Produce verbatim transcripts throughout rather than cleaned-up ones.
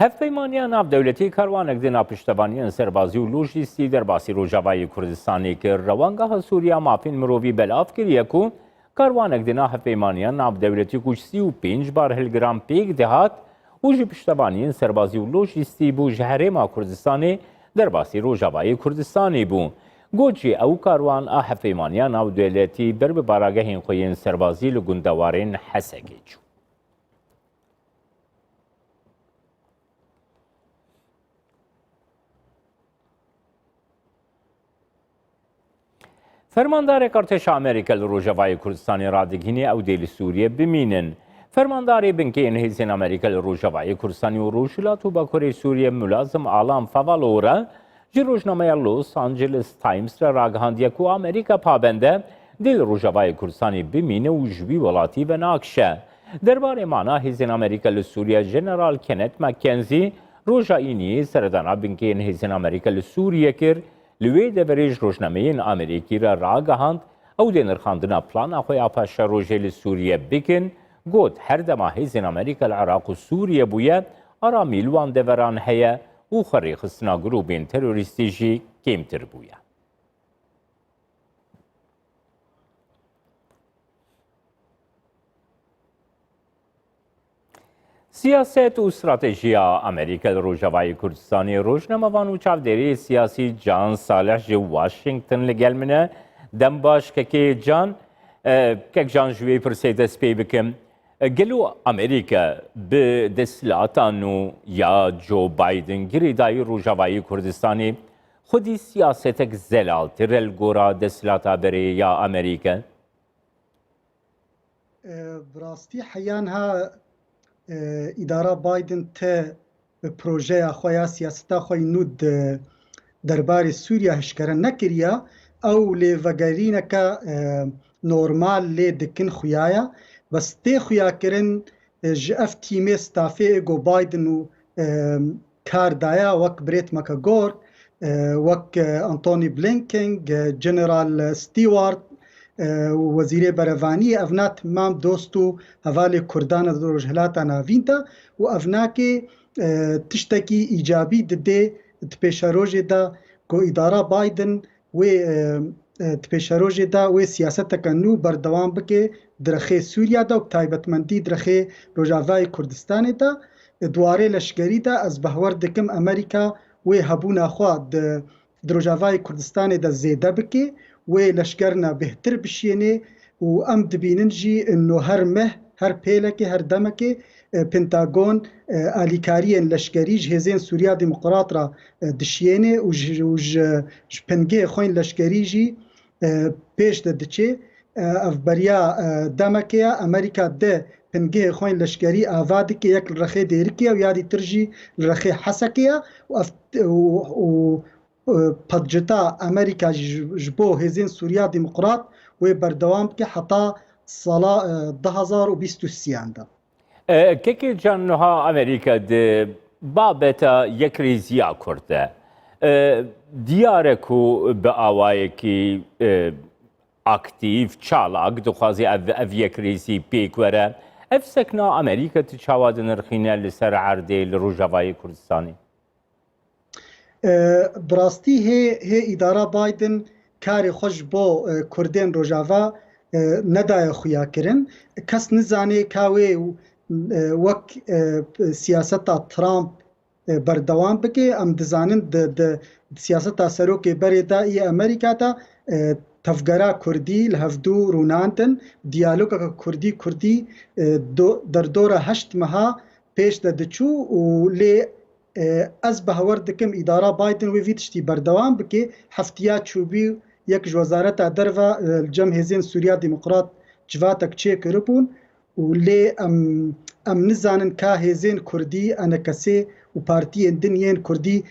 Hevpeymaniya navdewletî karwanek di nav piştevaniyên serbazî û lojîstî derbasî Rojavayê Kurdistanê kir. Rewangeha Sûriya Mafên Mirovî belav kiriye ku karwanek di nav hevpeymaniya navdewletî ku ji sî û pênc bar hilgiran pêk dihat û ji piştevaniyên serbazî û lojîstî bû ji Herêma Kurdistanê derbasî Rojavayê Kurdistanê bû. Got jî ew karwan a hevpeymaniya navdewletî ber bi baragehên xwe yên serbazî li gundewarên Hesekê çû. Fermandarek artêşa Amerîka li Rojavayê Kurdistanê radigihîne ew dê li Sûriye bimînin. Fermandarê binkeyên hêzên Amerîka li Rojavayê Kurdistanê û Rojhilat û Bakurê Sûriye Mulazim Alan Favalora ji rojnameya Los Angeles Times re ragihandiye ku Amerîka pabend e dê li Rojavayê Kurdistanê bimîne û ji wî welatî venakişe. Derbarê mana hêzên Amerîka li Sûriye General Kenneth McKenzie roja Îniyê seredana binkeyên hêzên Amerîka li Sûriye kir. Li wê deverê ji rojnameyên Amerîkî re ragihand, ew dê nirxandina plana xwe ya paşerojê li Sûriye bikin, got, her dema hêzên Amerîka li Iraq û Sûriye bûye, aramî li wan deveran heye û xwe rêxistina grûbên terorîstî jî kêmtir bûye. Siyaset û stratejiya Amerîka li Rojavayê Kurdistanê. Rojnamevan û çavdêrê siyasî Can Salih ji Washington li gel min e. Dem baş kekê Can. E, kek Can, ji wê pirsê dest pê bikim. E, gelo Amerîka bi desthilata nû ya Joe Biden girêdayî Rojavayê Kurdistanê xwedî siyasetek zelaltir e li gora desthilata berê ya Amerîka? E, bi rastî heya niha, e, îdara Biden ti bi projeya xwe ya siyaseta xwe yî nû di derbarê Sûriya hişkere nekiriya, ew lêvegerîneke, e, normal lê dikin xuya ye. Bes tê xuyakirin, e, ji ev tîmê stafê êgo Biden û, e, kar daya, wek Brett McGurk, e, wek, e, Antony Blinken, e, General Stewart, e, û Wezîrê Berevaniyê, evna timam dost û hevalê Kurdan e di Rojhilata Navîn de û evnakê, e, tiştekî îcabî didê di pêşerojê de ku îdara Biden wê, e, e, di pêşerojê de wê siyaseteke nû berdewam bike di rexê Sûriya de û bi taybetmendî di rexê Rojavayê Kurdistanê de. E, di warê leşkerî de ez behwer dikim Amerîka wê hebûna xwe di, di Rojavayê Kurdistanê de zêde bike, wê leşkerina bêhtir bişiyênê û em dibînin jî ino her meh, her pêlekê, her demekê, e, Pentagon, e, alîkariyên leşkerî ji hêzên Sûriya Demokrat re, e, dişiyêne û ji, û ji, ji pingehê xwe yên leşkerî jî, e, pêş de diçê. E, ev beriya, e, demekê ye. Amerîka di pingehê xwe yên leşkerî ava dike, yek li rexê Dêrikê ye û ya dîtir jî li rexê Hesekê ye û ev, û, û, e, petcita Amerîka jî ji, ji bo hêzên Sûriya Demokrat wê berdewam bike heta sala, e, du hazar û bîst û sêyan de. E, Kekê Can, niha Amerîka di babeta yekrêziya Kurd de, e, diyar e ku bi awayekî, e, aktîf, çalak dixwaze ev, ev yekrêzî pêk were. Ev sekna Amerîka tu çawa dinirxîne li ser erdê li Rojavayê Kurdistanê? E, bi rastî hê, hê îdara Biden karê xwe ji bo, e, Kurdên Rojava, e, nedaye xuya kirin. Kes nizane ka wê, e, wek, e, siyaseta Trump, e, berdewam bike. Em dizanin di, di, di siyaseta serokê berê de yê Amerîka de, e, tevgera Kurdî li hevdû rûnandin, diyalogeke Kurdî-Kurdî, e, do-, derdora heşt meha pêş de diçû û lê E, ez bawer dikim îdara Biden wê vî tiştî berdewam bike. Heftiya çûbî yek ji Wezareta Derve, e, li cem hêzên Sûriya Demokrat civatek çêkiribûn û lê em, em nizanin ka hêzên Kurdî, E N K S û partiyên din yên Kurdî,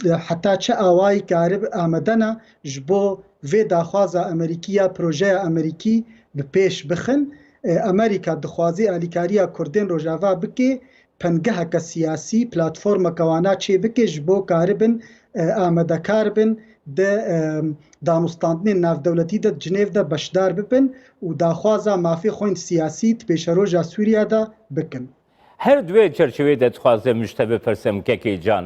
e, heta çi awayî karib amade ne ji bo vê daxwaza Amerîkî ya projeya Amerîkî bi pêş bixin. E, Amerîka dixwaze alîkariya Kurdên Rojava bike, pengeheke siyasî, platformeke wana çê bike ji bo karibin, e, amadekar bin di, e, danûstandinên navdewletî de di Cinêv de beşdar bibin û daxwaza mafê xwe yên siyasî di pêşeroja Sûriya de bikin. Her di wê çerçeveyê de dixwazim ji te bipirsim, Kekê Can.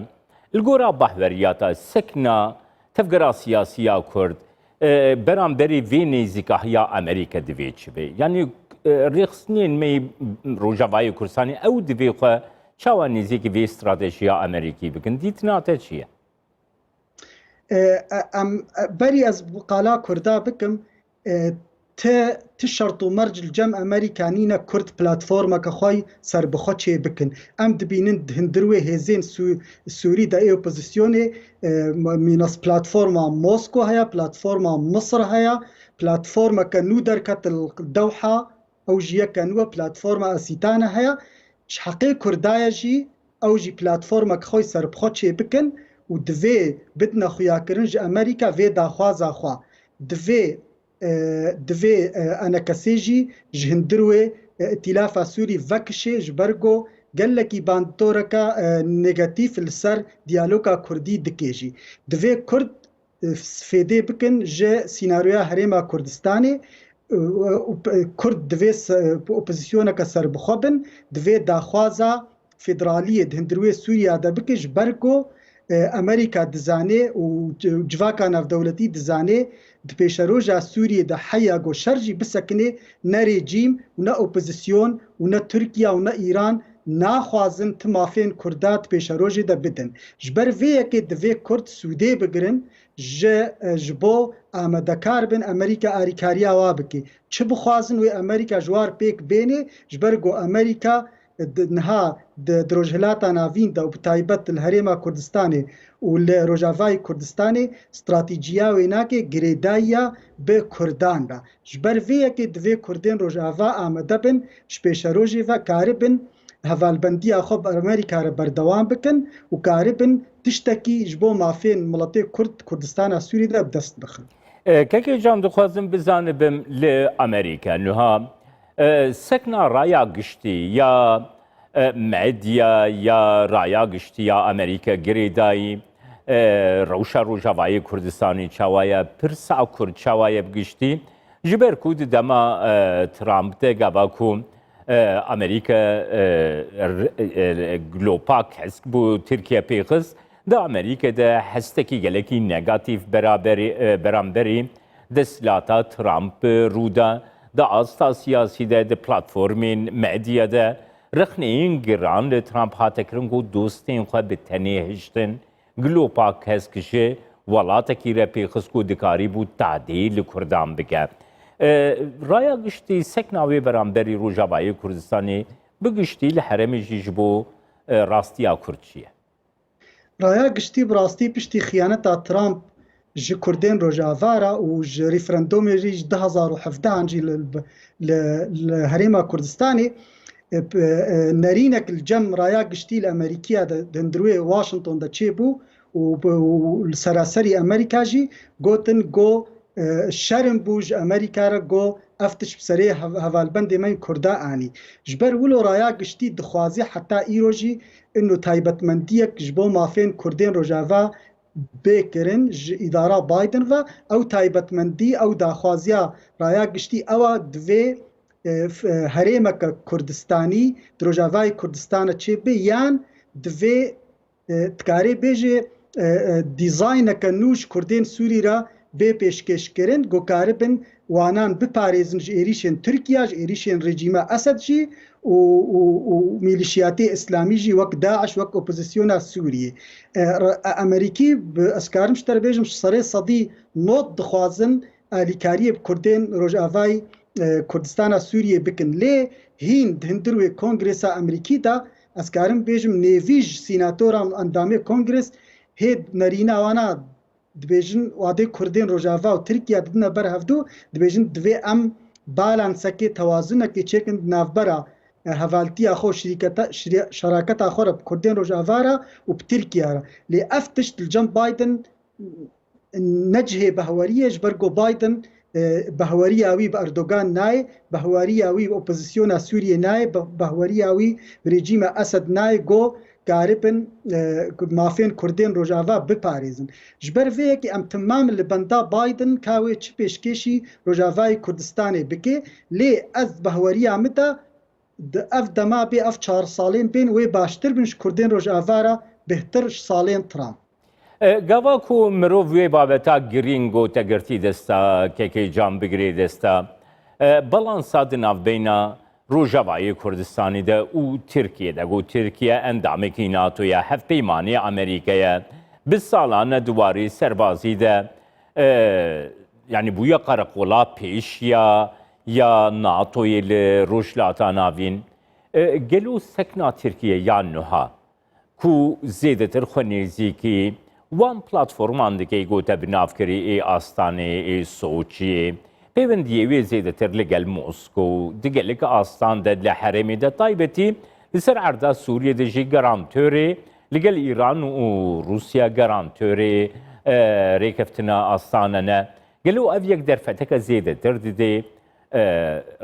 Li gora bahweriyata sekna tevgera siyasî ya Kurd, e, beramberî vê nêzîkahiya Amerîka divê çi be? Yanî, e, rêxistinên me yê Rojavayê Kurdistanê ew divê xwe çawa nêzîkî vê stratejiya Amerîkî bikin? Dîtina te çi ye? E, e, em, e, berî ez qala Kurda bikim, e, ti, ti şert û merc li cem Amerîka nîne Kurd platformeke xwe yî serbixwe çêbikin. Em dibînin di hundir wê hêzên Sû-, Sûrî de ê opozisyonê, e, m-, mînas platforma Mosko heye, platforma Misir heye, platformeke nû derket li Dewha, ew jî yeke nû ye, platforma Asîtane heye. Ji heqê Kurda ye jî, ew jî platformeke xwe yî serbixwe çêbikin û divê bidine xuyakirin ji Amerîka vê daxwaza xwe. Divê, e, divê, e, enekesê jî ji hundir wê, e, îtîlafa Sûrî vekişê, ji ber ku gelekî bandoreke, e, negatîf li ser diyaloga Kurdî dikê jî. Divê Kurd, e, fêdê bikin ji sînaryoya Herêma Kurdistanê, e, û, e, Kurd divê se-, opozisyoneke serbixwe bin, divê daxwaza federaliyê di hundir wê Sûriya de bike, ji ber ku, e, Amerîka dizanê û ci-, civaka navdewletî dizanê, di pêşeroja Sûriyê de heya ku şer jî bisekinê, ne rejîm û ne opozisyon û ne Tirkiye û ne Îran naxwazin ti mafên Kurda di pêşerojê de bidin. Ji ber vê yekê divê Kurd sûdê bigirin, ji, e, ji bo amadekar bin Amerîka arîkariya wa bike. Çi bixwazin wê Amerîka ji war pêk bênê, ji ber ku Amerîka, e, di, niha di, di Rojhilata Navîn de û bi taybet li Herêma Kurdistanê û li Rojavayê Kurdistanê stratîjiya wê nake girêdayiya bi Kurdan re. Ji ber vê yekê divê Kurdên Rojava amade bin, ji pêşerojê ve karibin hevalbendiya xwe bi Amerîka re berdewam bikin û karibin tiştekî ji bo mafên miletê Kurd Kurdistana Sûrî de bi dest bixin. E, Kekê Can, dixwazim bizanibim li Amerîka niha, e, sekna raya giştî ya, e, medya ya raya giştî ya Amerîka girêdayî, e, rewşa Rojavayê Kurdistanê çawa ye, pirsa Kurd çawa ye bi giştî, ji ber ku di dema, e, Trump de gava ku, e, Amerîka, e, r-, e, glopa kesk bo Tirkiye pêxist, di Amerîka de hestekî gelekî negatîf beraberî, e, beramberî desthilata Trump rû da. Di asta siyasî de, di platformên medya de rexneyên giran li Trump hate kirin ku dostên xwe bi tenê hiştin. Glopa kesk ji welatekî re pêxist ku dikarîbû tadê li Kurdan bike. E, raya giştî sekna wê beramberî Rojavayê Kurdistanê bi giştî li herêmê jî ji bo, e, rastiya Kurd çi ye? Raya giştî bi rastî piştî xiyaneta Trump ji Kurdên Rojava re û ji referandumê jî ji du hazar û hevdehan jî li, li, li Herêma Kurdistanê, e, p-, e, nerînek li cem raya giştî li Amerîkiya de, di hundirwê Washington de çêbû û bi, û li seraserî Amerîka jî gotin ku, e, şerm bû ji Amerîka re ku ev tişt bi serê hev-, hevalbendê me yên Kurda anî. Ji ber wilo raya giştî dixwaze heta îro jî ino taybetmendiyek ji bo mafên Kurdên Rojava bê kirin ji îdara Biden ve. Ew taybetmendî, ew daxwaziya raya giştî ew a divê, e, f-, e, herêmeke Kurdistanî di Rojavayê Kurdistanê çêbe yan divê, e, dikarê bêje, e, e, dîzayneke nû ji Kurdên Sûrî re bê pêşkêşkirin, ku karibin wanan biparêzin ji êrîşên Tirkiye, ji êrîşên rejîma Esed jî û, û, û mîlîşiyatê îslamî jî wek DAIŞ, wek opozisyona Sûriyê. E, re-, e, Amerîkî bi, ez karim ji te re bêjim, ji serê sedî nod dixwazin alîkariyê bi Kurdên Rojavayê, e, Kurdistana Sûriyê bikin. Lê hîn di hundir wê Kongresa Amerîkî de, ez karim bêjim, nêvî ji sînatoran û endamê Kongres hê nerîna wana dibêjin, wadê Kurdên Rojava û Tirkiye didine ber hevdu, dibêjin divê em balansekê, tewazunekê çêkin di navbera, e, hevaltiya xwe û şirîketa-, şirî-, şeraketa xwe re bi Kurdên Rojava re û bi Tirkiye re. Lê ev tişt li cem Biden ne cihê behweriyê, ji ber ku Biden, e, behweriya wî bi Erdogan nayê, behweriya wî bi opozisyona Sûriyê nayê, be-, behweriya wî bi rejîma Esed nayê ku karibin, e, mafên Kurdên Rojava biparêzin. Ji ber vê yekê em temam li benda Biden ka wê çi pêşkêşî Rojavayê Kurdistanê bike, lê ez behweriya min de Di ev dema bê ev çar salên bên wê baştir bin ji Kurdên Rojava re bêhtir ji salên Trump. E, Gava ku mirov wê babeta girîng û tegirtî desta kekê can bigirê desta, e, balansa di navbeyna Rojavayê Kurdistanê de û Tirkiye de, ku Tirkiye endamekî NATO ya, hevpeymanê Amerîkaya, bi salan e di warê serbazî de, e, yanî bûye qereqola pêş ya, ya NATOyê li Rojhilata Navîn. E, gelo sekna Tirkiye ya nuha ku zêdetir xwe nêzîkî wan platforman dike, gote binavkirî ê Astanê, ê Soçiyê, pêwendiyê wê zêdetir li gel Moskow, di gelek astan de, li herêmê de, taybetî li ser erda Sûriyê de jî garantorê li gel Îran û Rûsya garantorê, e, rêkeftina astane ne. Gelo ev yek derfeteke zêdetir didê, e,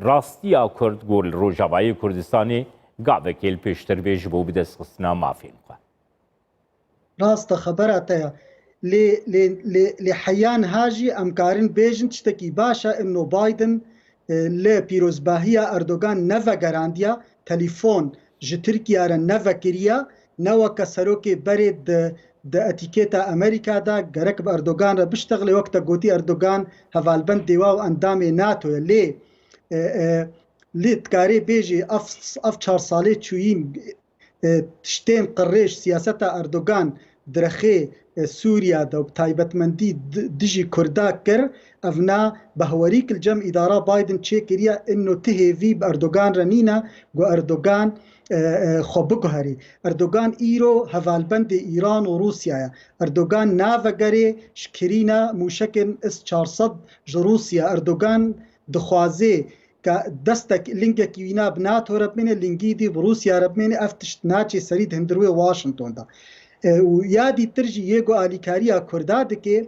rastiya Kurd ku li Rojavayê Kurdistanê gavekê li pêştir bê ji bo bidestxistina mafên xwe? Rast e, xebera te ya. Lê, lê, lê, lê heya niha jî em karin bêjin tiştekî baş e, ino Biden, e, li pîrozbahiya Erdogan nevegerandiya, telefon ji Tirkiye re nevekiriya, ne weke serokê berê di, di etîketa Amerîka de gerek bi Erdogan re biştexile, wek te gotî Erdogan hevalbendê wa û endamê NATO ye. Lê, e, e, lê dikarê bêjî ev, ev çar salê çûyîn, e, tiştên qirêj siyaseta Erdogan di rexê, e, Sûriya de û bi taybetmendî di-, dijî Kurda kir, ev na behwerî ki li cem îdara Biden çêkiriye, ino ti hêvî bi Erdogan re nîne, ku Erdogan, e, e, xwe biguherî. Erdogan îro hevalbendê Îran û Rûsya ye. Erdogan navegerê ji kirîna mûşekên S çar sed ji Rûsya. Erdogan dixwazê ka destek lingekî wîna bi NATO re bimêne, lingî dî bi Rûsya re bimêne, ev tişt naçê serî di hundir wê Washington de. E, û ya dîtir jî yê ku alîkariya Kurda dike,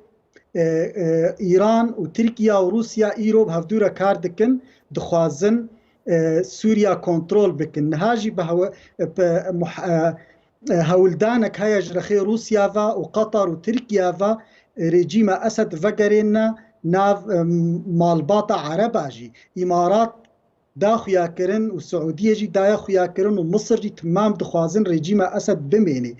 e, e, Îran û Tirkiya û Rûsya îro bi hevdû re kar dikin, dixwazin, e, Sûriya kontrol bikin. Niha jî bi hewe-, bi muh-, e, e, hewldanek heye ji rexê Rûsya ve û Qatar û Tirkiye ve, e, rejîma Esed vegerêne nav, e, malbata Ereba jî. Îmarat da xuyakirin û Siûdiyê jî daye xuyakirin û Misir jî timam dixwazin rejîma Esed bimênê.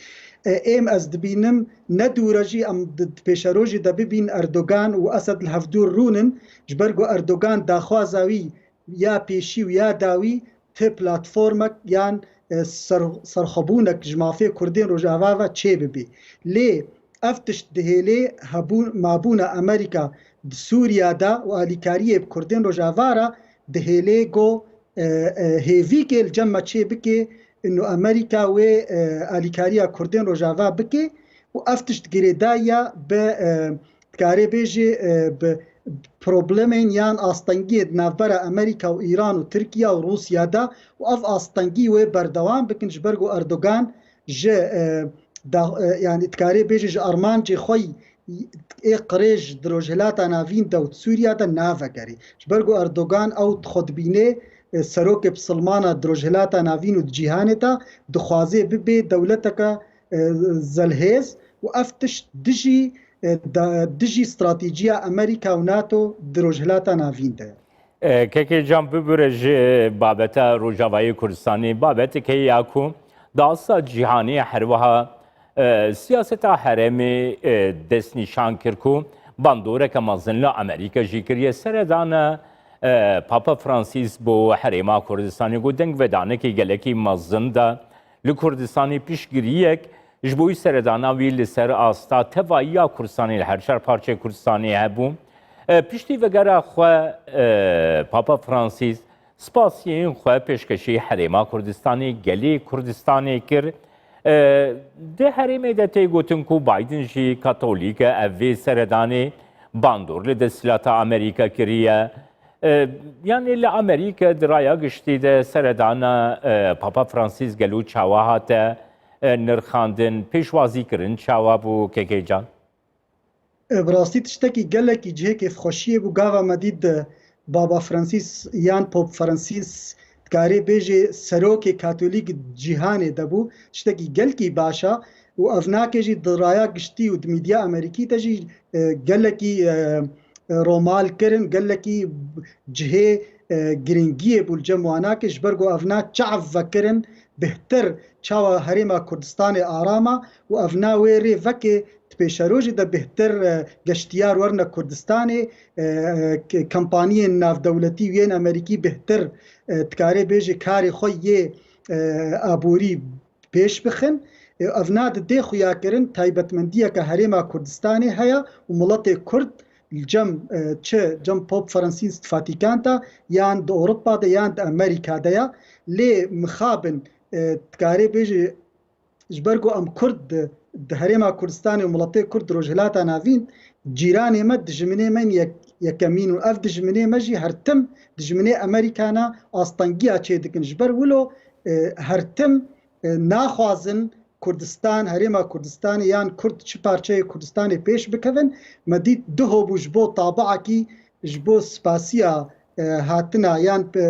E, êm ez dibînim ne dûre jî em di, di pêşerojê de bibîn Erdogan û Esed li hevdû rûnin, ji ber ku Erdogan daxwaza wî ya pêşî û ya dawî ti platformek yan, e, ser-, serxwebûnek ji mafê Kurdên Rojava ve çê bibe. Lê ev tişt dihêlê hebû-, mabûna Amerîka di Sûriya de û alîkariyê bi Kurdên Rojava re dihêlê ku, e, e, hêvîkê li cem me çê bike, ino Amerîka wê, e, alîkariya Kurdên Rojava bike û ev tişt girêdayiya bi, e, dikarê bêjê, e, bi problemên yan astengiyê di navbera Amerîka û Îran û Tirkiye û Rûsya de û ev astengî wê berdewam bikin, ji ber ku Erdogan ji, e, da, e, yanî dikarê bêje ji armancê xwe yî ê qirêj di Rojhilata Navîn de û di Sûriya de navegerê. Ji ber ku Erdogan ew xwe dibînê, e, serokê bisilmana di Rojhilata Navîn û di cîhanê de, dixwazê bibe dewleteke, e, zelhêz û ev tişt dijî, e, da-, dijî stratejîya Amerîka û NATO di Rojhilata Navîn de ye. E, Kekê Can, bibûre ji babeta Rojavayê Kurdistanê, babetek heye ya ku di asta cîhanê, herwiha, e, siyaseta herêmê, e, destnîşan kir ku bandoreke mezin li Amerîka jî kiriye. Seredana, e, Papa Francis bo herêma Kurdistanê, ku dengvedanekî gelekî mezin da li Kurdistanê, piştgiriyek ji bo seredana wî li ser asta tevayî ya Kurdistanê li her çar parçeyê Kurdistanê hebû. E, piştî vegera xwe, e, Papa Francis spasiyên xwe pêşkêşî herêma Kurdistanê, gelê Kurdistanê kir. E, di herêmê de tê gotin ku Biden jî Katolîk e, ev vê seredanê bandor li desthilata Amerîka kiriye. E, yanî li Amerîka di raya giştî de seredana, e, Papa Francis gelo çawa hate, e, nirxandin, pêşwazîkirin çawa bû, Kekê Can? E, bi rastî tiştekî gelekî cihê kêfxweşiyê bû. Gava me dît, e, Baba Francis yan Pop Francis, dikarê bêjê serokê Katolîk cîhanê de bû. Tiştekî gelkî baş e û ev nake jî di raya giştî û di mîdya Amerîkî de jî, e, gelekî, e, e, romal kirin, gelekî cihê, e, giringiyê bû li cem wana ke ji ber ku evna çav vekirin bêhtir çawa Herêma Kurdistanê arama û evna wê rê vekê di pêşerojê de bêhtir, e, geştiyar werine Kurdistanê, e, e, k-, kampaniyên navdewletî û yên Amerîkî bêhtir, e, dikarê bêjê karê xwe yê, e, aborî pêş bixin. E, evna di dê xuyakirin taybetmendiyeke Herêma Kurdistanê heye û miletê Kurd li cem, e, çi cem Pope Francis di Fatîkanta yan di Ewropa de yan di Amerîka de ya. Lê mixabin, e, dikarê bêjê ji ber ku em Kurd di, di Herêma Kurdistanê û miletê Kurd di Rojhilata Navîn cîranê me dijminê me yek, yekemîn û ev dijminê me jî her tim dijminê Amerîkana astengiya çê dikin. Ji ber wilo, e, her tim, e, naxwazin Kurdistan, Herêma Kurdistanê yan Kurd çi parçeyê Kurdistanê pêş bikevin. Me dît duho bû ji bo tabiakî, ji bo spasiya, e, hatina yan, e,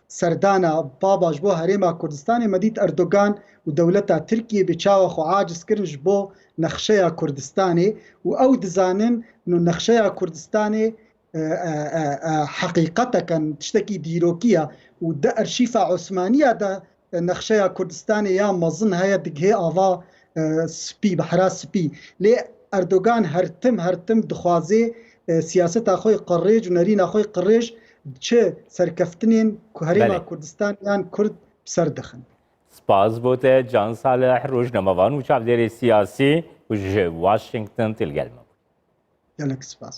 serdana Baba ji bo Herêma Kurdistanê, me dît Erdogan û dewleta Tirkiyê bi çawa xwe aciz kirin ji bo nexşeya Kurdistanê û ew dizanin no nexşeya Kurdistanê, e, e, e, e, heqîqeteke, tiştekî dîrokî ye û di erşîfa Osmaniya de, e, nexşeya Kurdistanê ya mezin heye, digihê ava, e, spî, behra spî. Lê Erdogan her tim, her tim dixwazê, e, siyaseta xwe qirêj û nerîna xwe qirêj çi serkeftinên ku Herêma Belê. Kurdistan yan Kurd bi ser dixin. Spas bo te Can Salih, rojnamevan û çavdêrê siyasî û ji Washington tu li gel me bû. Gelek spas.